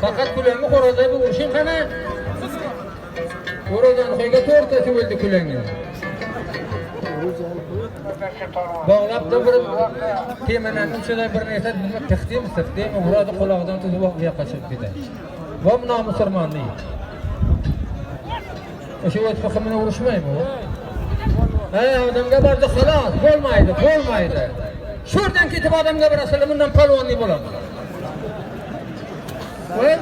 Fakat küleňi horaza bir urşun hana. Horazan hoýga tortası öldü küleňi. Baglap da bir temenenin içine bir neyse nime tıktı mı sıktı mı vuradı kulağından tutup bu yoqqa chiqib ketadi. Bu nomusulmonni. O'sha o'z bilan urushmaymi u? Ha, odamga bordi xolos, bo'lmaydi, bo'lmaydi. Shurdan ketib odamga borasizlar, bundan polvonlik bo'ladi. Voy.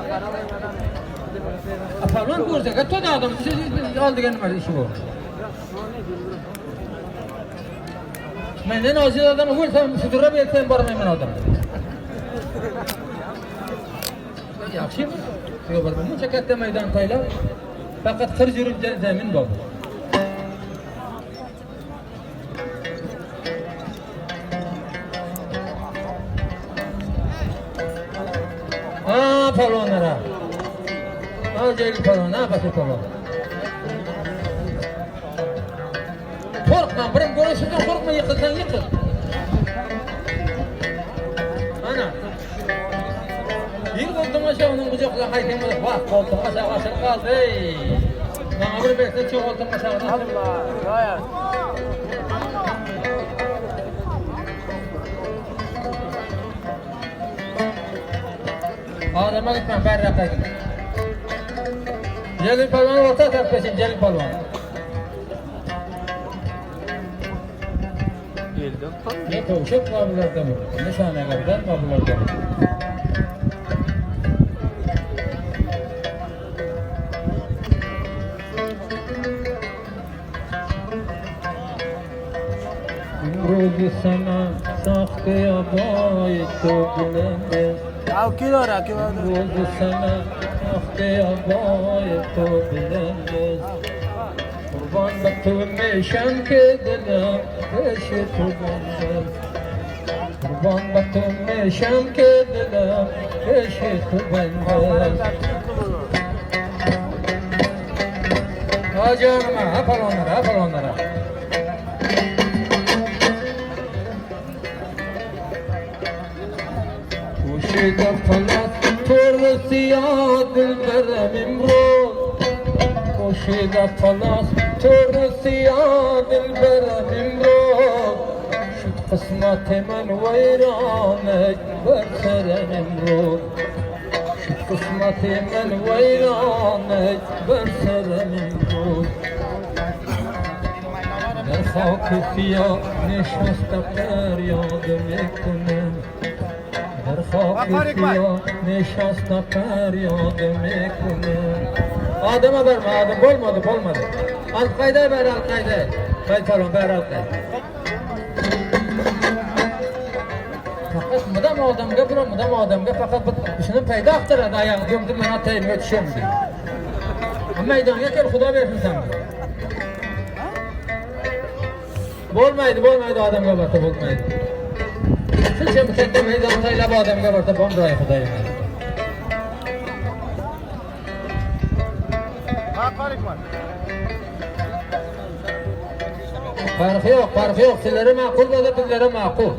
A, Polvon ko'rsa, to'da odam siz oldiga nima ishi bu? Mendan ojiz odam o'lsam, sudrab o'lsam bormayman odam. Yaxshimi? Yo'q, bir buncha katta maydon taylab, faqat qir yurib zamin bor. Ha, polvonlar. Ha, Jalil polvon, ha, Basir polvon. Qo'rqma, birim ko'rishdan qo'rqma, yiqilsang yiqil. Ana. Bir qo'ltim oshog'ini quchoqlab qaytgan bo'lib, vah, qo'ltim oshog'i osilib qoldi. ey. Mana bir bersa, cho'g' qo'ltim oshog'ini. Odamga gitma, barroqqa git. Jalil polvon o'rta tarafga Jalil polvon. Ne tavşan var bularda bu? Ne şanelerden var bularda bu? امروز sana ساخته آبای تو بلند امروز sana ساخته آبای تو بلند قربان به تو میشم که دلم پیش تو بند قربان به تو میشم که دلم پیش تو بند Ha canım ha palonlara ha palonlara. پوشیده فلک تر سیاه دلبرم امروز پوشیده فلک تر سیاه دلبرم امروز شد قسمت من ویرانه بر سرم امروز شد قسمت من ویرانه بر سرم امروز در خاک سیاه نشسته فریاد میکنم در خاک سیاه نشسته فریاد میکنم Adem'e verme Adem olmadı olmadı. Al ver al kayda. Kaytarım ver al kayda. Faqat mudam odamga bir mudam odamga faqat bir shuni paydo qiltiradi oyog'i gömdi men atayimga tushaman deydi. Maydonga kel xudo bersin senga. Bo'lmaydi, bo'lmaydi odamga borsa bo'lmaydi. Shuncha katta maydon taylab odamga borsa bo'lmaydi xudoyim. Farqi yo'q, farqi yo'q. Sizlari ma'qul bo'lsa, bizlari ma'qul.